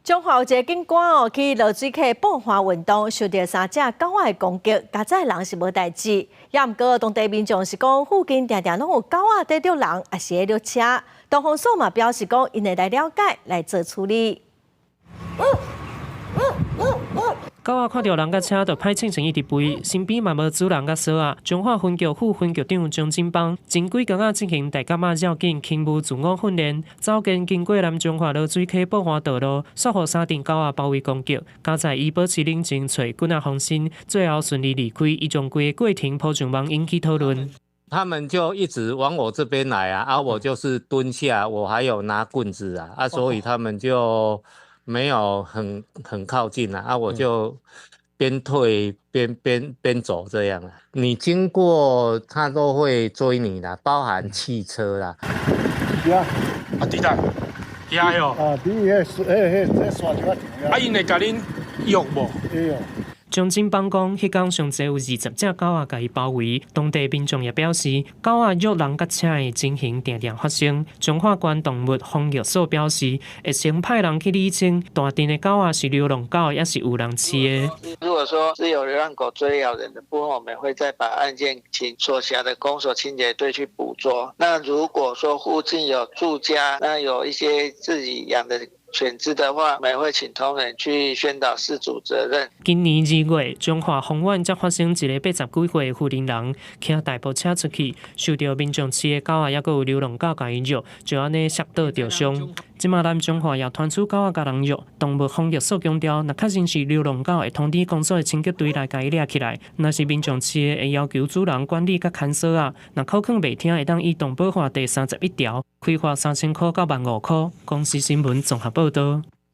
彰化有一个警官哦，去濁水溪布花運動，受著三隻狗仔的攻擊，佳哉人是無代誌。也毋過當地民眾是講，附近定定攏有狗仔佇啄人，抑是咧啄車。動防所嘛表示講，𪜶會來了解來做處理。狗仔看著人佮車就歹清醒一直吠，身邊嘛無主人佮索仔。彰化分局副分局長張金邦前幾工仔進行大甲媽繞境輕武自我訓練，走間經過南彰化濁水溪布花道路，煞予三陣狗仔包圍攻擊。佳哉伊保持冷靜，揣棍仔防身，最後順利離開。伊將規個過程 po 上網引起討論。他們就一直往我這邊來啊，啊，我就是蹲下，我還有拿棍子啊，啊，所以他們就沒有很靠近啊，啊，我就邊退邊走這樣啊。你經過，他都會追你啦，包含汽車啦。啊，佇佗？佇遐喲。啊，佇彼彼沙石仔場。啊，𪜶會共恁約無？會哦。張金邦講，彼工上濟有20隻狗仔共伊包圍，當地民眾也表示，狗仔虐人佮車的情形定定發生。彰化縣動物防疫所表示，會先派人去理清，大陣的狗仔是流浪狗，抑是有人飼的。如果說是有流浪狗追咬人的部分，我們會再把案件請所轄的公所清潔隊去捕捉。那如果說附近有住家，那有一些自己養的犬隻的話，我們會請同仁去宣導飼主責任。今年2月，彰化豐原才發生一个80幾歲的婦人，騎代步車出去，受著民眾飼的狗仔，抑閣有流浪狗共伊虐，就按呢摔倒著傷。這馬南彰化也傳出狗仔共人虐，動物防疫所強調，若確認是流浪狗，會通知公所的清潔隊來共伊掠起來；若是民眾飼的，會要求主人管理佮看守仔。若口囥袂聽，會當依動保法第31條，開罰3000箍到15,000箍。公視新聞綜合報導。